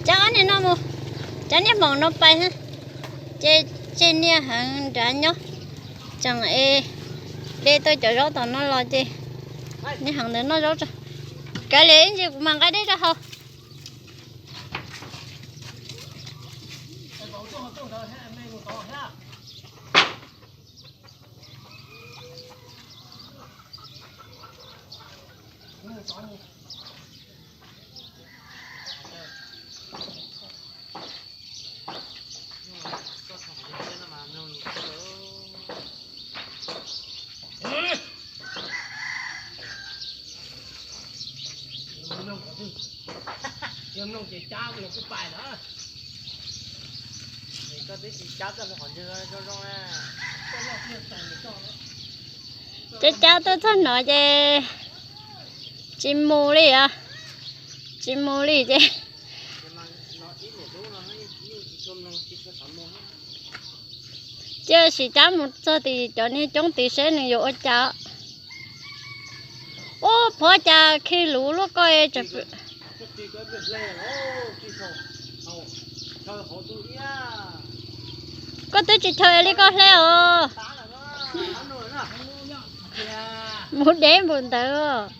Cab ob niag no mus, cab niag hmoom no pais, ces tseg niag heev nrad nyob, tseem e de tau cov zaub tom no los ces niag heev ntawd noj zaub tso. Kav liam ib ntsis kuv mam nqa dej rau hauv. Cab cab tuaj txog no ces tsis mus li os, tsis mus li ces cia sim cab mus txog tim cov niag coob tid seb nws yuav ua cas. Ub, pov cas khi luv luaj koj. Koj twb tsis chaw li koj hle os. Mus deb npaum ntawd.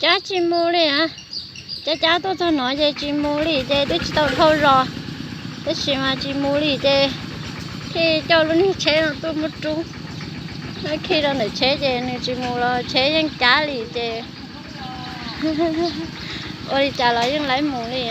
Cab tsis mus li, cab cab tuaj txog no ces tsis mus li ces twb tsis tau dhau zos, tab sis mas tsis mus li ces khi coj lub niag tsheb no tuaj muab rub. Khi rau ntawm tsheb ces nws tsis mus los tsheb yeej cab li ces ua li cas los yeej laib mus li.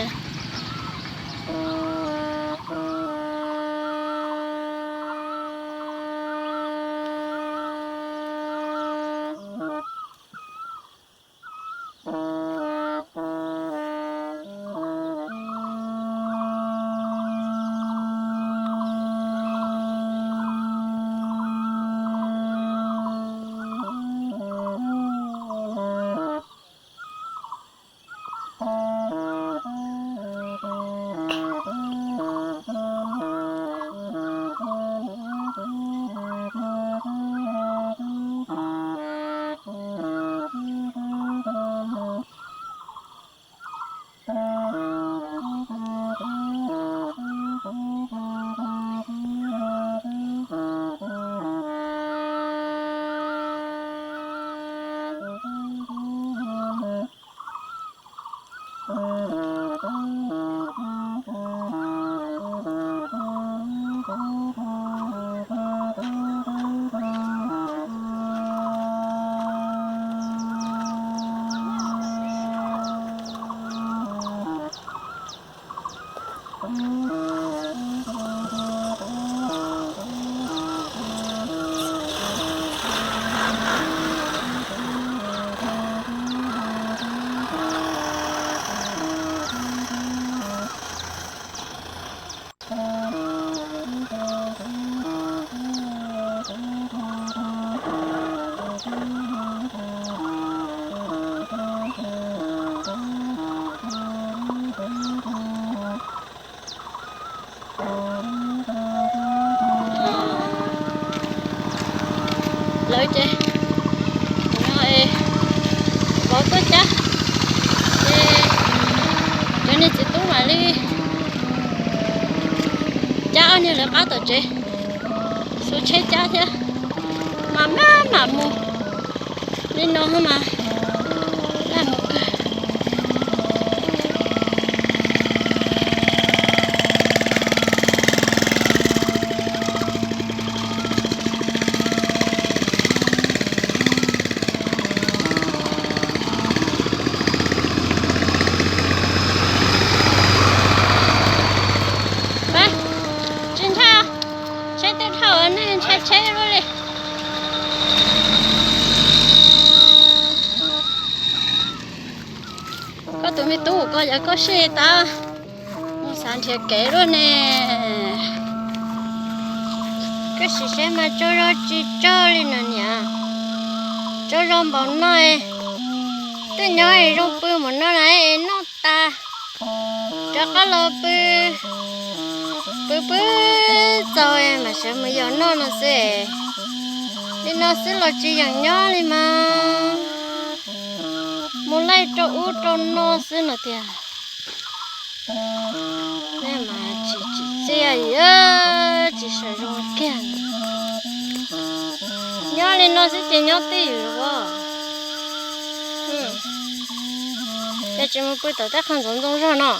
Lawv ces no vauv tuaj cab, ces cov niag txiv tub mam li cab ob niag lawv qab tom tsev, xuas tsheb cab thiab, mas maj mam mus li no mas laj mus kawg. Tsis ntshai, tsheb twb dhau nej ntshai tsheb luaj li. Koj tus me tub ko yog koj sib tau mus xav nrhiav kev luaj ne. Koj sim saib mas tsaug zog tsis tsaug li no niam. Tsaug zog npaum no, twb nyob zoo pw npaum no na es Qab los pw, pw pw txaus mam sawv mus yos noj no xwb. Li no xwb los tsis yeem nyob li mas, mus laij rau ub rau no xwb no tiag. Nej mas tsis tsim txiaj, tsis sawv zoo kiag. Nyob li no xwb ces nyob twj ywm os. Ces tsis mus pw tom tej qhov ntxoov ntxoo zog no.